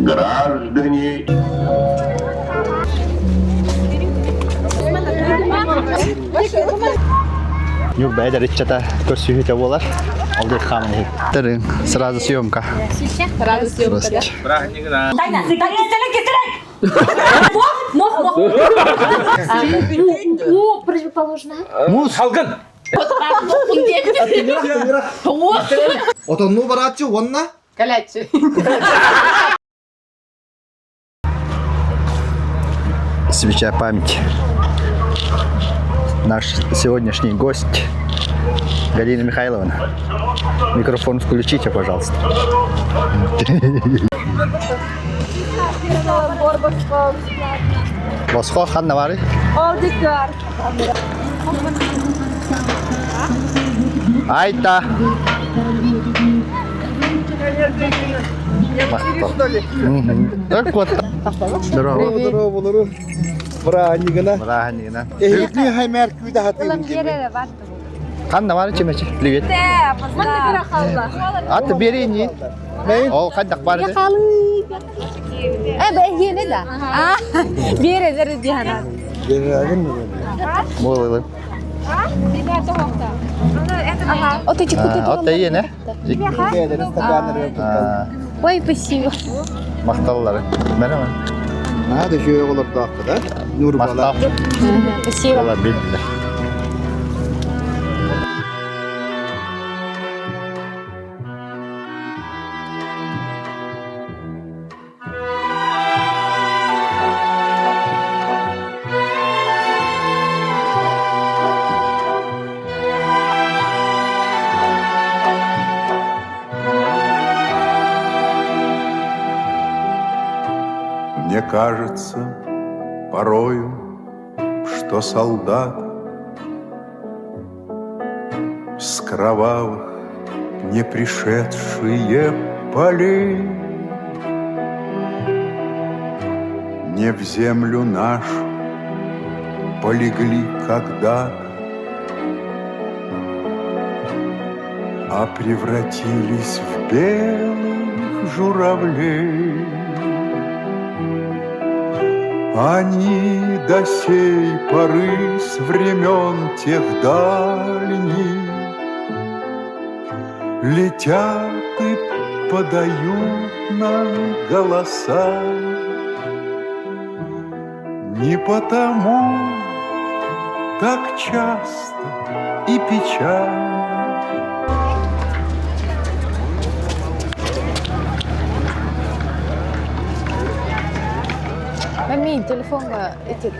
Граждане Ньурба эдэр ыччата көрсүһүүтэ буолар. Алдык хааман иһиттэрин сразу съемка. Сразу съемка, да? О, противоположно. Муз. Халгын. Отоннуу барааччы уонна Калячи. Свеча память. Наш сегодняшний гость Галина Михайловна. Микрофон включите, пожалуйста. Босхо ханна бары? Айта! Так вот. Здорово. Здорово, болору. Бырааһынньыгына. Бырааһынньыгына. Эһигитни хаймээр күүтэ хатыыбын диэн. Ханна бары чемечи? Привет. Аты бери Ол хайдах бар edi? Э, бэйиэнэ да. Биэрэлэр диана. Буолылы. От эти куты От эйиэнэ. Ой, спасибо. Махталлары. Мереме. Наада үчүгэй олордоохпут, а? Нурбалар. Махтал. Спасибо. Олар билдилер. Мне кажется порою, что солдат С кровавых не пришедшие полей Не в землю нашу полегли когда-то, А превратились в белых журавлей. Они до сей поры с времен тех дальних Летят и подают нам голоса. Не потому так часто и печально. Мами, телефонга эти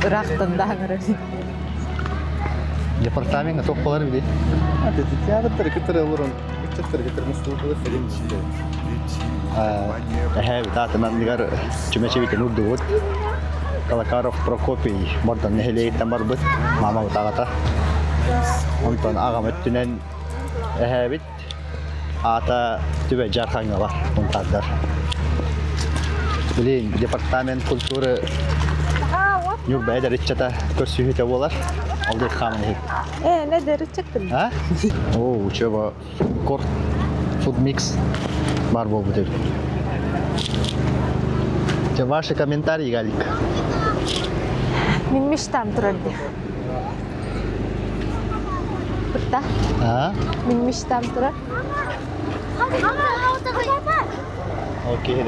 Ырахтан да Департамент туох буолар били? Театры кытары олорон, ыччаттары кытары мустубут филин Эһээ таатынан чүмэчэбитин урдубут. Калакаров Прокопий мордан нэһилиэгиттэн барбыт. Мама аҕата. Онтон аҕам өттүнэн эһээбит аата Түбэ Дьархаҥҥа бар мунтаардар. Билин департамент культуры Ньурба эдэр ыччата көрсүһүүтэ буолар. Ол диэки хааман иһит. Э, не дэриччэктин. А? О, учеба корт фудмикс бар буолбут эбит. Те ваши комментарии, Галик. Мин мечтам турар дии. Бытта. А? Мин мечтам турар. Окей,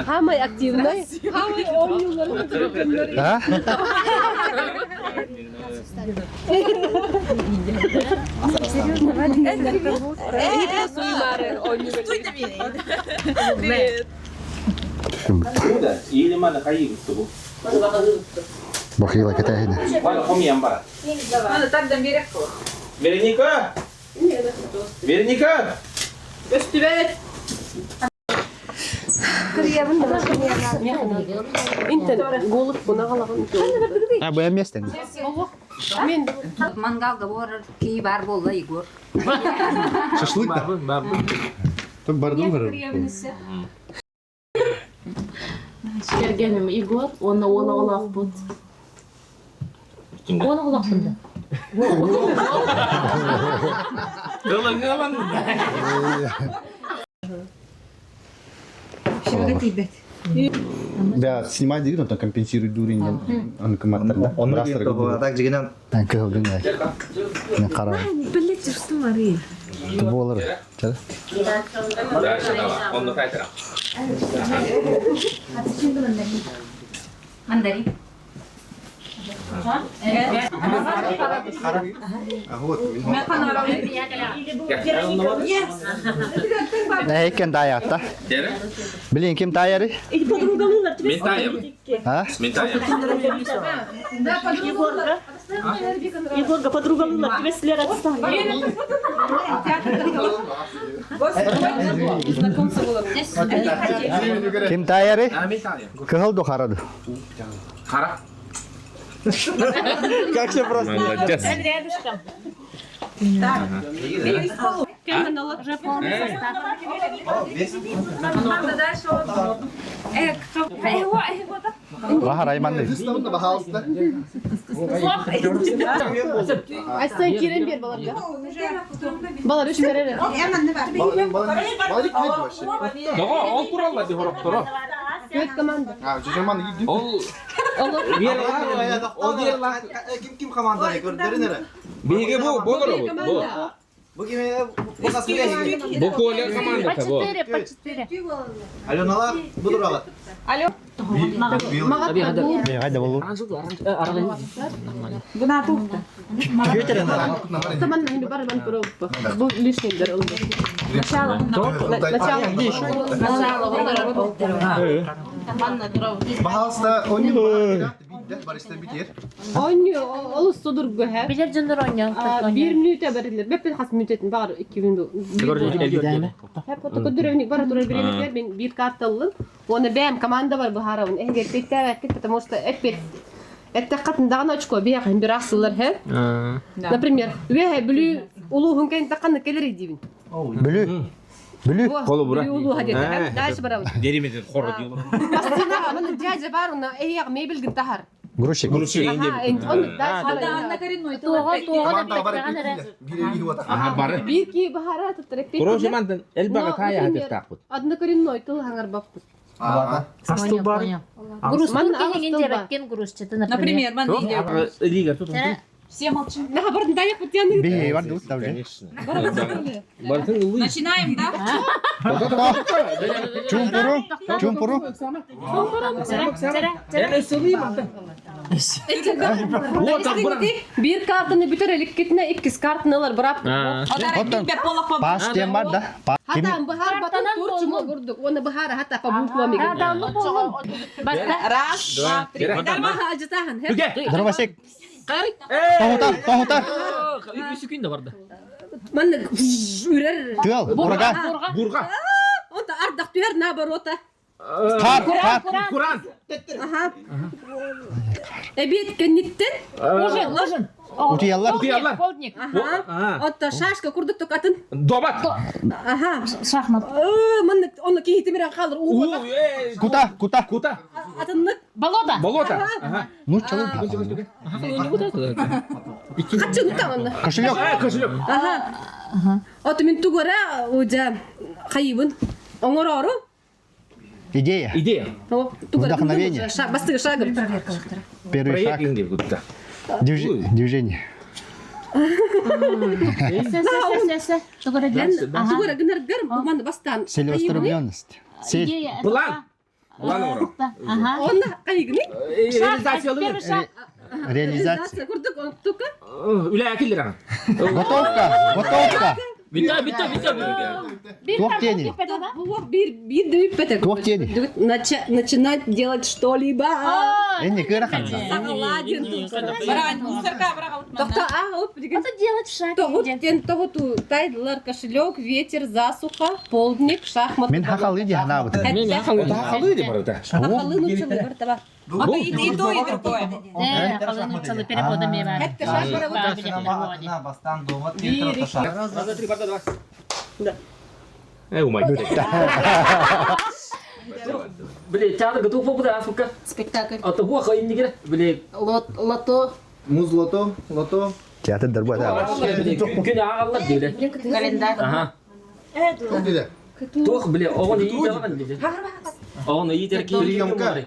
Самый активный. А? Бахила кэтэһинэ. Вероника! Вероника! Интен голуб бунагалагын. А, бу эмиэстен. Мен Мангалга буорар кии бар буолла Егор. Шашлык да. Тут бардым барар. Кэргэним Егор уонна уол оҕолоохпут. Уол оҕолоохпун да. Ылыҥ Да, снимать деген, оттон компенсирует дурень анкоматтар да. Онно так дьигинен Кыһылдың Не қарау. Блять, что Мария? Болар. Дальше давай. Онно кайтара. Мандарин. Эйкен таятта. Дere? Билин ким таяры? Мен таям. А? Мен таям. Егорга подругалыылар, түбэсилэр отстали. Ким таяры? А, мен таям. Кыһыл ду хара ду. Хара. Как все просто. Молодец. Рядышком. Уже полный состав. Бахар айманды. Айсан кирен бер баларга. Балар үч берер. Доҕо, ол туралла ди хоропторо. Өт команда. Ол Ол Ким ким команданы көрдөрүн эрэ? Биһиги бу болор бу. Команда. Бу ким бу касыга Бу Коля По командата бу. четыре, по четыре. Аленалар бу туралы. Магат бу. Мен кайда болу? Таман мен бар мен көрөп. Бу лишний дер ол. Начало. Бахалста они бариста битер. Они ол судургу хэ. Билер дьоннор оонньоон. Бир мүнөтө берилер. Беппен хас мүнөтөтүн бар 2 минут. Хеп оту көдөрөник бар турар биремитлер мен бир карталлым. Оны бэм команда бар бухаравын. Эге петтер потому что эппет Это катын очко бия бир асылар хэ. Например, ве бүлү улуһун кен таканы келер дибин. Бүлүү. Бүлүү. Колу бура. Бүлү улуха деди. Дальше барабыз. Деримеден хорро диyor. Бастина мына дядя бар уна эйяг мебель тахар. Грузчик. Ага, он дальше. Туоҕа, туоҕа да бэттээҕин эрэ. Аха бары. Бир ки бахара туттар Короче, мантан элбага тая хатыр Однокоренной тыл хаңар баппыт. Понял, понял. Грустун Манна киһиҥин ағыс тыл бар. дьэбэккин грузчыты, например. Лига тут. Эрэ, Все молчим. Наха бардын даяк бутяны. Би бар ду там же. Бартын улы. Начинаем, да? Чумпуру. Чумпуру. эрэ, эрэ. Ben ısırayım hatta. Бир картаны бүтөр элеккетине иккис картаны алар бырап. Оттон пас тем бар да. Ким Хата бахар батын Картанан турчу болмун. курдук. Оны бахара хата по буквам А, да, оннук буоллун. Баста. Раз, два, три. Дармаха ажытахан. хэ? Дровосек. Тоһутар, тоһутар. Манна үрер. Тыал, ураган. Бурга. Бурга. Онта ардах түһэр наоборота. Кар, кар. Куран. Аха. Эбиэт кэнниттен. Ужин, ужин. Утуяллар. Утуяллар. Полдник. Аха. Онта шашка курдук токатын. Добат. Аха. Шахмат. Манна оны киһитимирен хаалыр. У, Уу. Кута, кута. Кута. Атыннык. Болода. Болота. Аха. Ну, чалып. Хатчы нута манна. Кошелек. Кошелек. Аха. Ото мин тугара ужа хайыбын. Оңорору. Идея. Идея. О, тугара. Вдохновение. Шаг, бастыгы шагым. Первый шаг. Проект инде кутта. Движение. Сэ, сэ, сэ, сэ. Тугара диэн. Аха. Тугара гынар гар бу манна бастан. Целеустремленность. Цель. Идея. План. План оро. Ага. Онна хайыгыны. Реализация Первый шаг. Реализация. Курдук он тука. Үлә килдер аңа. Готовка, готовка. Битә, битә, битә. Бир Туох картон тени. киппэтэ, да? Бу бир бир дөйүп бетек. Туох тени. Начинать делать что-либо. Энни кыра ханса. Сагаладин тут. Тохта а оп деген. Это делать шаг. Тогут тен тогуту тайдылар кошелек, ветер, засуха, полдник, шахмат. Мен хахалы ди ханабыт. Мен хахалы ди барда. Хахалы ну чылы бар таба. И то, и другое. Халын перехода мема. Бастан дома Раз, два, три, барда, два. Э, умай. Били, театр готов побуда, сука. Спектакль. А то бог, иннигер, били. Лото. Муз лото, лото. Театр дарба да. Күн ағалар били. Календарь. Ага. Туох диде? Туох били, оҕону иитэр били. Оҕону иитэр ким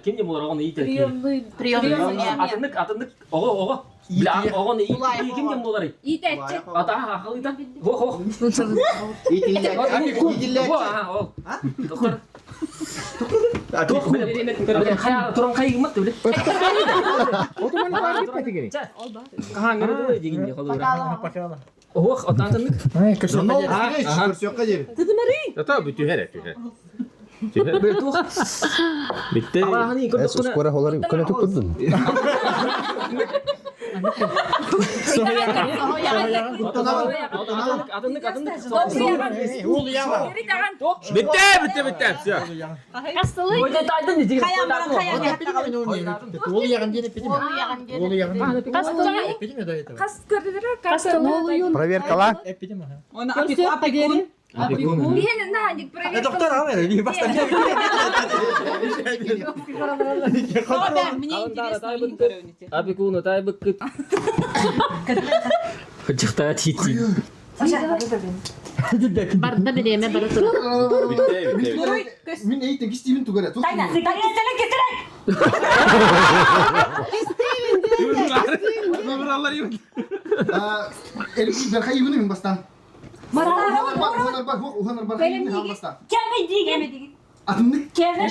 ким не болар оҕону иитэр ким. Приемный. Атыннык, атыннык, оҕо, оҕо. Били, оҕону иитэр ким не болар? Иитээччи. Ата, ахалыта. Хо, хо. Иитиллээччи. Хо, аха, ол. Доктор. Туох били, били, хая, туран хайгымат били. Хаһааҥҥы дигинни холура. Ох, отаатыннык. Көрсөккө диэри. Ата бу түһэр түһэр. Били туох. Битте. Алаһаны Эс көрдөххүнэ. ускора холар көнө туккудун. Атыннык, атыннык, атыннык. Битте, битте, битте. Все. Ой, тайдын дигин. Проверкала. Он опекун. Опекун. Мен на, не проверка. Мне интересно, вы не көрөңүтэ. Опекуну тайбыккыт. Хыджыктаа тиити. Барда биреме бара турар. Битте, битте. Мин эйтен кистибин тугара. Тайна, кестелек, кестелек. Элбик берхай югуну мин бастан. Уханар бар, уханар бар, уханар бастан. Кеме деген. Атыннык. Кеме.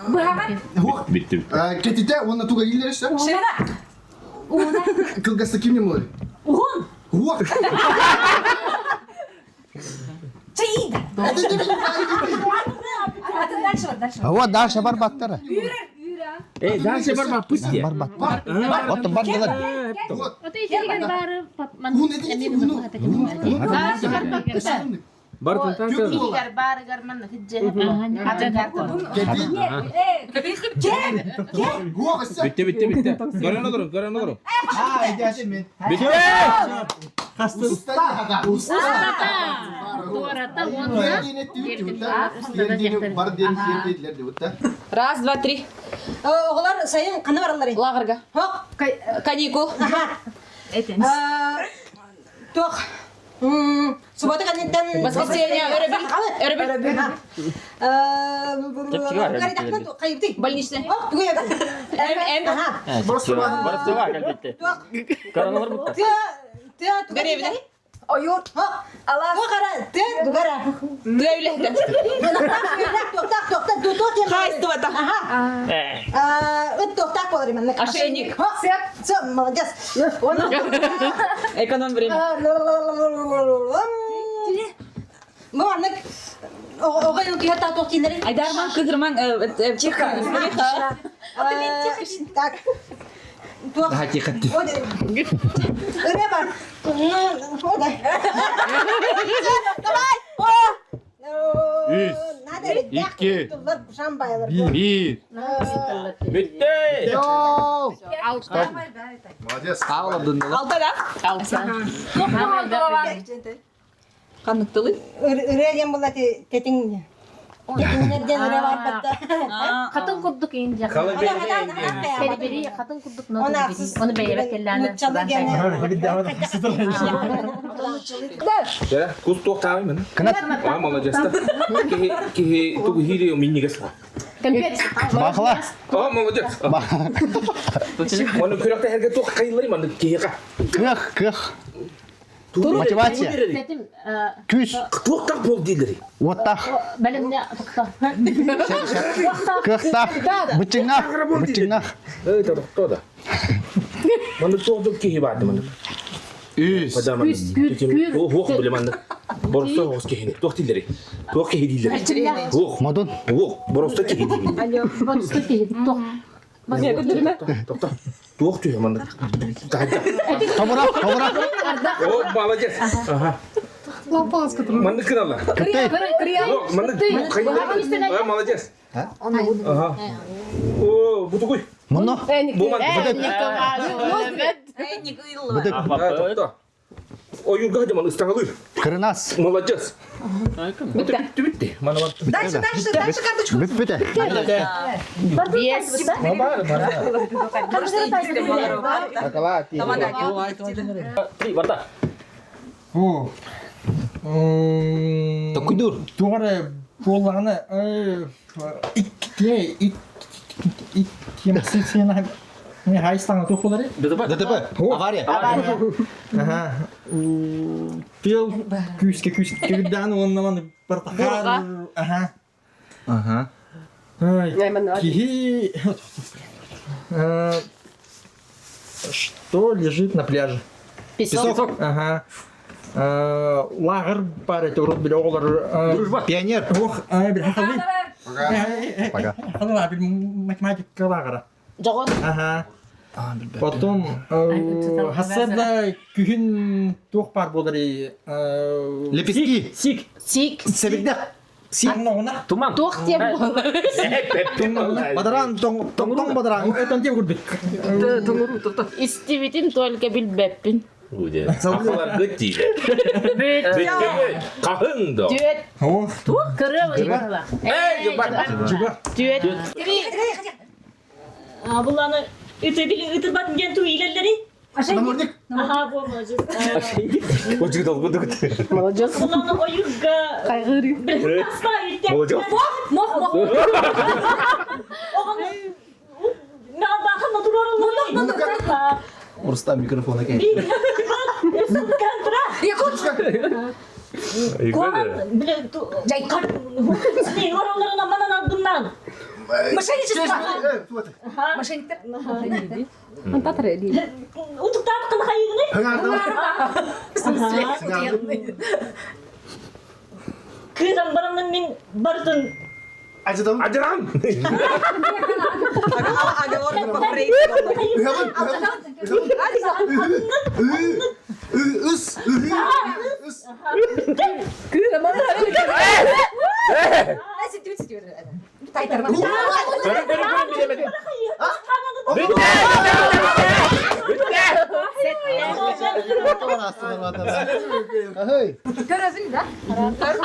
Быһаҕан. Битте, битте. Кетите, онна туга илереше. Ширина. Уна. Кылгасы кимне болар? Угун. Хуак. Чаида. Атын дальше бар, дальше. Вот дальше бар баттара. Э, дальше бар ма пусти. Бар баттара. Вот бар дылар. Ото ишеген бары папман. Уну эти уну. Бар тантан. Хуак. Битте, битте, битте. Көрөн олору, көрөн олору. А, эдяшин мен. Битте. Уста. Уста. Туарата онна. Бар ден сердейлер деп отта. Раз, два, три. Оҕолор сайын ханна бараллар Лааҕырга. Хоқ. Каникул. Туох. Суббота кэнниттэн Воскресенье, өрөбүл. Өрөбүл. Хайбытый. Больничный. Ох, бүгүн Эм, эм. Барыстыга кэлбитте. Көрөн олор бутта. Тыа, тыа, Деревня. Ойур. Алас. Тугара, тыа, тугара. Тыа үлэһитэ. Тоқтақ, тоқтақ, тутук ем. Хаайыстыбата. Ага. Ыт тоқтақ болар емен. Ошейник. Все, молодец. Эконом время. Бу маннык оҕо киһи татуох дииллэрин. Айдарман кыгырман тихо. Тихо. Так. Туох. Ха, тихо. Ырыа бар. Давай. Үс, Надо икки, Жамбайлар. бир. Битте. Молодец. Алта да? Алта. Канныктылы. Ырыа диэн буолла тетиң. Тетиңнерден ырыа бар батта. Хатын курдук ин жак. Сербери хатын курдук но. Оны бэйбе келләне. Жара, кус туох таабай мен. Кынат. А, молодец. Кихи, кихи, тугу хири миннигес. Конфет. Бахла. А, молодец. Оны күрәктә һәргә туох кайыллар маны кихига. Кых, кых. Мотивация. Тетим Күс. Туох так бол дилери. Оттах. бәлемне тукта. Кыхтах. Бычыңнах. Бычыңнах. Эй, та да. Маны туох жок кихи бар маны. Үс. Падаман. Туох биле маны. Борсо хос кихини. Туох дилери. Туох кихи дилери. Туох. Модун. Туох. Борсо кихи дилери. Бонус тихи. Ток. Токта. Туох түйе маны. Тахта. Тобурак, тобурак. О, молодец. Ага. Маны кырала. Кытай. Маны кайда. А, молодец. Ага. Бутугуй. Мунно. Бутук. Ойуурга дьаман ыстаҥалыыр. Кырынас. Молодец. Бүттү бүттү. Мана бар. Дальше, дальше, дальше карточку. Бүппүтэ. Биэс. Три, барда. О. Токуйдур. Туох эрэ буоллаҕына икки икки хайыстаҥа туох буоларый? ДТП. ДТП. Авария. Аха. Тыал күүскэ күүскэ күүрдээн уонна маны бартахаар аха. Аха. Киһи Что лежит на пляже? Песок. Ага. Лааҕыр баар этэ урут били оҕолор Дружба. Пионер. Ох, били хахалыы. Пока. Хахалыы били математика лааҕыра. Дьоҕун. Ага. Потом хассарда күһүн туох баар буоларый? Лепестки. Сик. Сик. Сэбирдэх. Сик. Онноҕуна. Туман. Туох диэн буолар? Бадаран тоҥ тоҥ бадаран. Этон диэн курдук. Истибитин только билбэппин. Сахаларгыт диилэр. Бүт. Хаһын да. Түөт. Ох. Кыры ыйыла. Эй, жубар. Жубар. Түөт. Буланы ытырбат диэн туу илэллэри. Намордник. Аха, бу молодец. Очук долгудук. Молодец. Буланы ойуга. Кайгыры. Молодец. Мох, мох. Оҕону Рустам микрофона кей. Мошенничество. Мошенниктер. Кыыран бараммын мин бартын Ажыдан. Ажыран. Ыс. Ыс.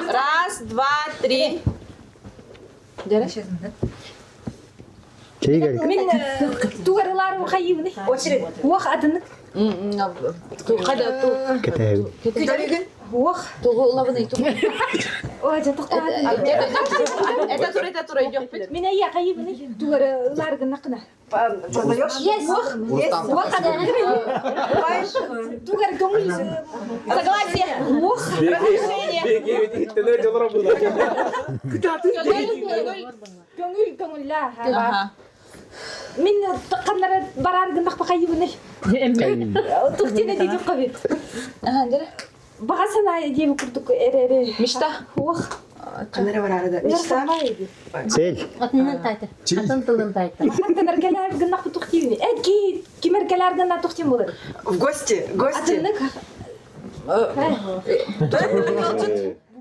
Раз, два, три. Мин тугарыларым хайыбыны. Очередь. Уох атынык. Када ту. Кетеби. Уох. Тугу улабыны ту. Ой, жатыктаа. Это тур, это тур, идем. Мин айя хайыбыны. Тугарыларгын накына. Познаешь? Yes. Уох атынык. Тугар көңүл. Согласие. Уох. Көңүл көңүллә. Мин каннара барар гыннах бакайыбыны. Тухтина диди кабит. Баҕа санаа диэби курдук эрэри. Мечта. Уох. Канара барарда. Мечта. Цель. Атынын тайта. Атын тылын тайта. Хантан эргелер гыннах тухтивни. Э ки ким эргелер гынна тухтим болар. В гости, гости. Атыннык.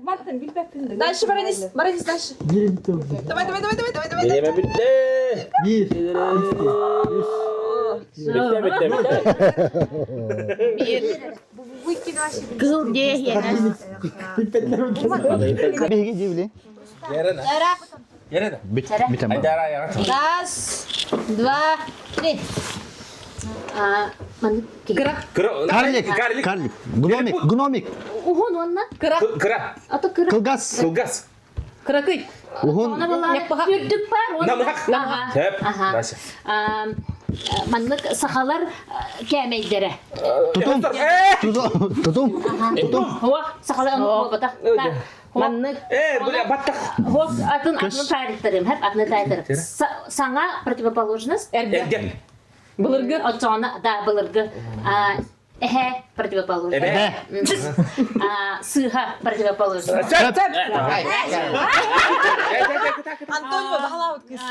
Мантан билбеппин. Дальше, Баранис, Баранис, дальше. Давай, давай, давай, давай, давай, давай. Бириэмэ бүттэ. Биир. Икки. Үс. Бүттэ, бүттэ, бүттэ. Кызыл дее. Биһиги дивли. Ярена. Бит битем. Айдара яра. Раз, два, три. А, ман Кыра. Карлик. Карлик. Карлик. Гномик. Гномик. Уһун онна. Кыра. Кыра. Ато кыра. Кылгас. Кылгас. Кыракый. Уһун. Она была үрдүк бар. Намыһах. Ага. Тэп. Аха. Дальше. Маннык сахалар кәмәйдәре. Тутум. Э! Тутум. Тутум. Хуа, сахалар аны Маннык Э, бля, баттах. Хуа, атын атын тарихтарым, хәп атын тарихтарым. Саңа противоположность. Эрге. Былыргы. Отсона, да, былыргы. Эхе, противоположность. Эбе. Сыха, противоположность. Сэп. Антонио, бахалаут кыз.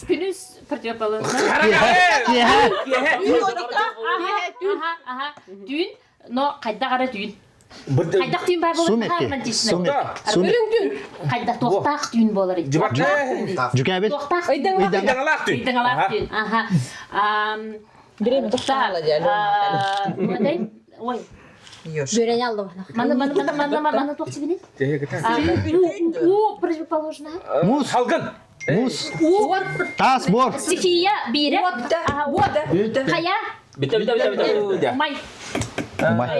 Күнүс противоположность. Киэһэ. Ага, ага, ага. Түүн, но кайда кара түүн. Хайдах түүн баар буолар? Сумерки. Сумерки. Сумерки. Үрүҥ түүн. Хайдах туохтаах түүн буолар? Дьүкээбил. Туохтаах Ыйдаҥалаах түүн. Ыйдаҥалаах түүн. Аха. Время тохтаала дьэ. Ой. Бөрәне алды. Маны маны маны маны маны туох чигини? У противоположно. Муз. Халгын. Муз. Тас бор. Стихия бире. Ага, Хая. Битэ битэ битэ битэ. Умай. Умай.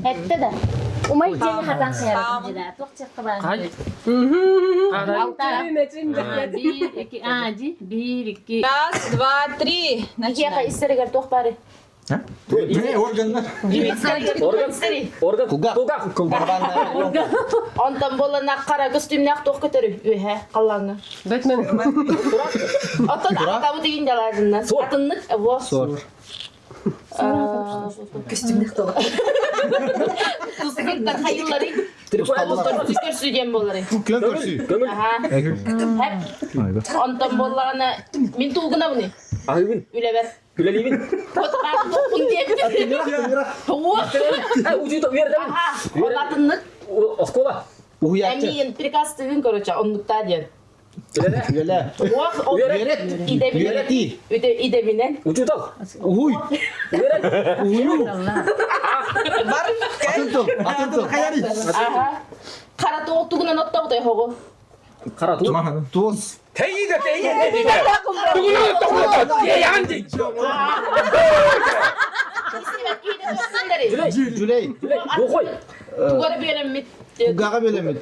Этте да. Умай диэн хатан хайа. Туох чакка бар. Алта. Бир, эки, а, ди, бир, икки. Раз, два, три. Киэхэ истэригэр туох баары? Органнар. Орган. Орган. Кулгах. Кулгах. Онтон буолана хара көстүүмнээх туох көтөрү үөһэ халлааҥҥа. Бэтмен. Оттон аттабыт игин жалаажыннан. Атыннык во. Сор. Көстүүмнэх туох. Тустар хайыллары. Көрсүү диэн буолары. Күн көрсүү. Көңүл. Аха. Онтон буоллаҕына мин туугунабыны. Аһыыбын. Үлэбэр. Үлэлиибин. Отпун диэбит. Учуутал үөрдэбин. Атыннык. Оскуола. Уһуйааччы. Эмиин приказ тыгын короче оннукта диэн. Үлэлэ. Үөрэ. Үөрэтии. Идэбинэн. Учуутал. Уһуй. Үөрэн. Уһуйуу. Бар. Атын тыл. Атын тыл. Аха. Хара тугунан оттобутай хоҕу. Хара туу. Туос. Тэйиде тэйиде. Тугуну тугуну. Ян ди. Жүлей. Бухой. Тугара биэрэммит. Кулгаҕа бөлөмүт.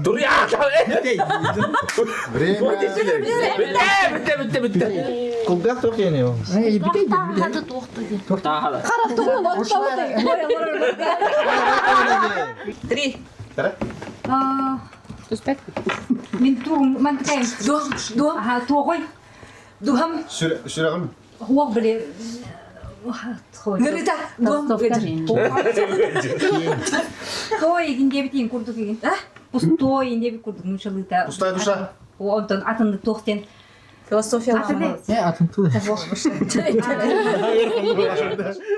Дуруя. Время. Битэ битэ битэ битэ. Кулгах туох диэни ол? Хаты туохту диэн. Таахала. Хара тугунан оттабытай. Три. Түспэт. Мин тугум мантыкайым. Дуом. Дуом. Аха, туогой. Духам. Сүрэҕим. Хуох били Нырыта. Дуом. Той игин диэбит курдук игин. Пустой диэбит курдук нучалыта. Пустая душа. Онтон атынды туохтен. Философия. Не, атын тыл.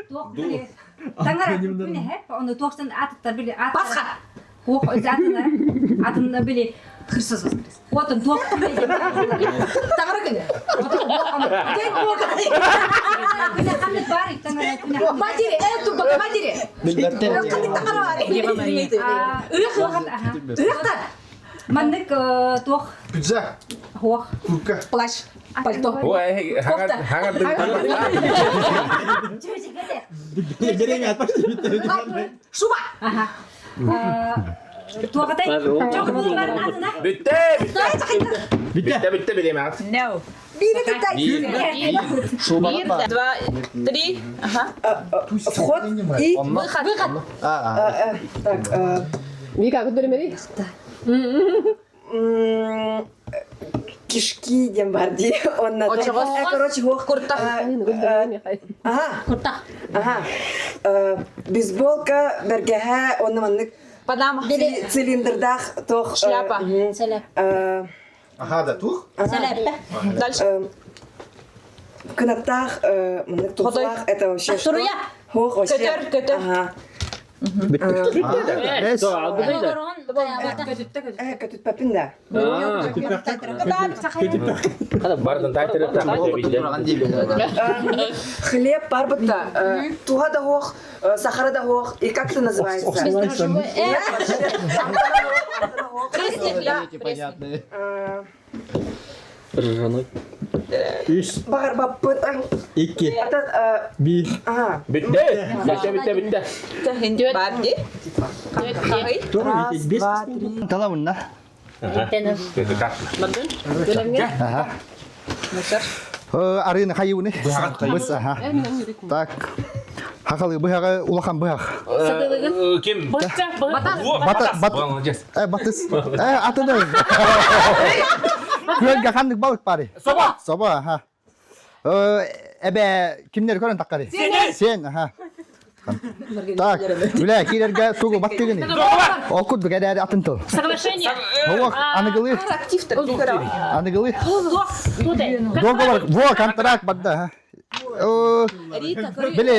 Туох били. Таңара күнэ хэ. Оны туохтен атыттар били. Пасха. Хуох атына. Атында били. Христос воскрес. Отон туох. Таҥара күнэ. День Бога. Күнэ ханнык бар таңара күнэ. Матери, тупак, матери. Билбэттэр. Ханнык таҥара бар. Ырых. Ырыхтар. Маннык туох Пиджак. хуох. Куртка. Плащ. Пальто. Ой, хаңар хаңар. Шуба. Аха. Туоҕатай. Чох булмарын атына. Битэ. Битэ битэ билем ат. No. Бири тутай. Шубаға. Два, три. Ага. Вход и Выход. Выход. Так, Вика, көтөрмөри. кишки диэн бар дии. Онна Очоҕос. Короче, хуох. Куртах. Ага. Куртах. Ага. Бейсболка, бэргэһэ, онно маннык Панама. цилиндрдаах тох. Шляпа. Сәләп. Аха да тух. Сәләп. Дальше. Кынаттаах, маннык тутулаах, это вообще что? Туруя. Хуох вообще. Көтөр, көтөр. Ага. Бес. Көтүт папин да. Бардын тайтырып Хлеб бар бытта. Туха да хуох, сахара да хуох. И как это называется? Понятно. Ржаной. Үс. Бағар баппыт. Икки. Это, Бир. ага. Битте. Битте битте битте. Бар ди. Раз, два, три. Тала мунна. Аха. Арыны хайуны. Быс аха. Так. Хахалы быһаҕы улахан быһах. Ким? Бата бат. Молодец. Батыс. Атыды. Күөлгэ ханнык балык бары. Соба. Соба, аха. Эбэ кимнер көрөн таккары? Сен, аха. Так, үлэ киирэргэ тугу баттыгыны. Ол курдук эдээри атын тыл. Соглашение. Хуох аныгылы. Актив Аныгылы. Договор, во, контракт барда, аха. Били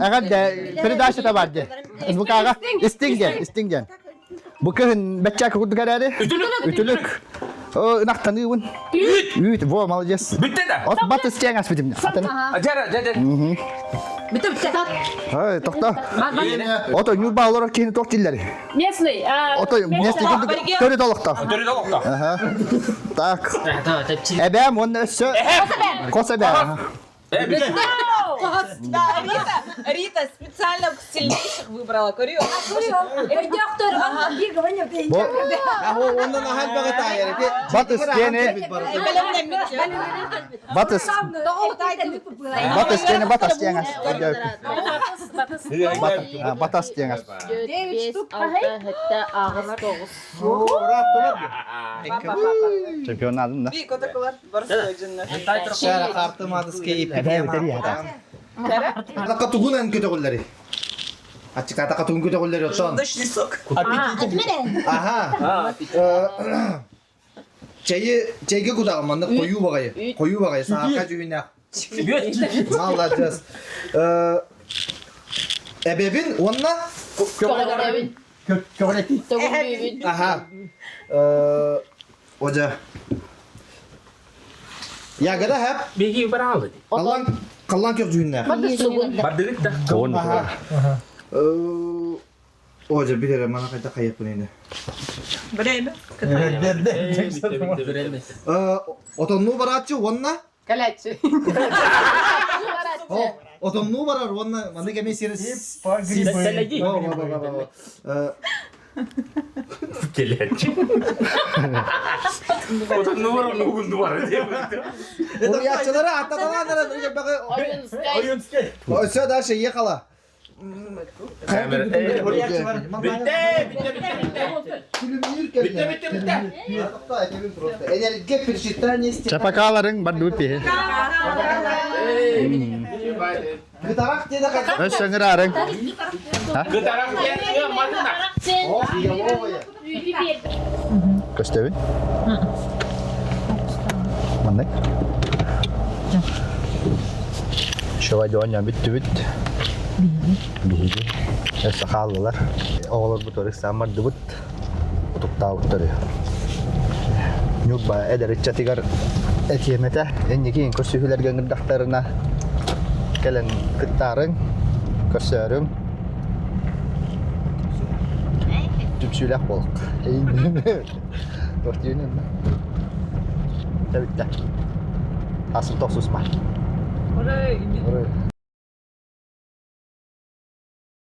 эҕэрдэ передача бар дии. СБК-га истиҥ диэн, истиҥ диэн. Бу кыһын бэччээк курдук эрээри. Үтүлүк. Үтүлүк. Ынахтаныыбын. Үүт. Үүт, во, молодец. Бүттэ да. От бат истиэҥ аспытым. Жара, жара. Бүтэ бүтэ. Ой, тохто. Ото ньурба олорор киһини туох дииллэр? Местный. Ото местный курдук төрүт олохтоох. Төрүт олохтоох. Аха. Так. Эбээм уонна өссө хос эбээм. Да, Рита, Рита специально сильнейших выбрала. Көрүө. Өйдөөхтөр, биир говорю, Бу Оннан ахал багатайыр. Батыс диэни Батыс Батыс диэни батас диэн ас. Батас диэн ас. 5, 6, 7, 8, 9. Чемпион алдым да. Атака тугун эн көтөҕүллэри. Аччык атака тугун көтөҕүллэри оттон. Аха. Чайы чайга кутаҕын маннык хойуу баҕайы. Хойуу баҕайы саака дьүһүнээх. Молодец. Эбэбин уонна Көҕүлэбин. Көҕүлэтии. Төгүрүүбүн. Аха. Ожа. Ягода хэп. Биги бараалы. Қаллан қаллан көх дьүһүннээх. Бардырык да. Аха. Ожа билere мана қайда қайықпын енді. Время. Отоннуу барааччы уонна Калячи. Отоннуу барар уонна маны кеме сири Келечи. Отонну бар, нугунду бар. Уруйааччылары аттаталаанара Ойунскай. Все дальше ехала. Битте, битте, битте, битте. Битте, битте, битте. Энергия пересчитание Чапакаларың бар дуупи. Гытарах деді қайда? Өс сөңірарың. Гытарах диэн мадына. Көстөбүн. Маннык. Шовай оонньоон бүттүбүт. Биһиги. Өссө хааллылар. Оҕолорбут ыксаан бардыбыт. Утуктаабыттар. Ньурба эдэр ыччатыгар этиэм этэ. Инникиин көрсүһүүлэргэ ыҥырдахтарына кэлэн кыттаарыҥ, көрсөөрүҥ. Түмсүүлээх буолук. Туох диэн Бүттэ. Асын тохсусма. Орой. Орой.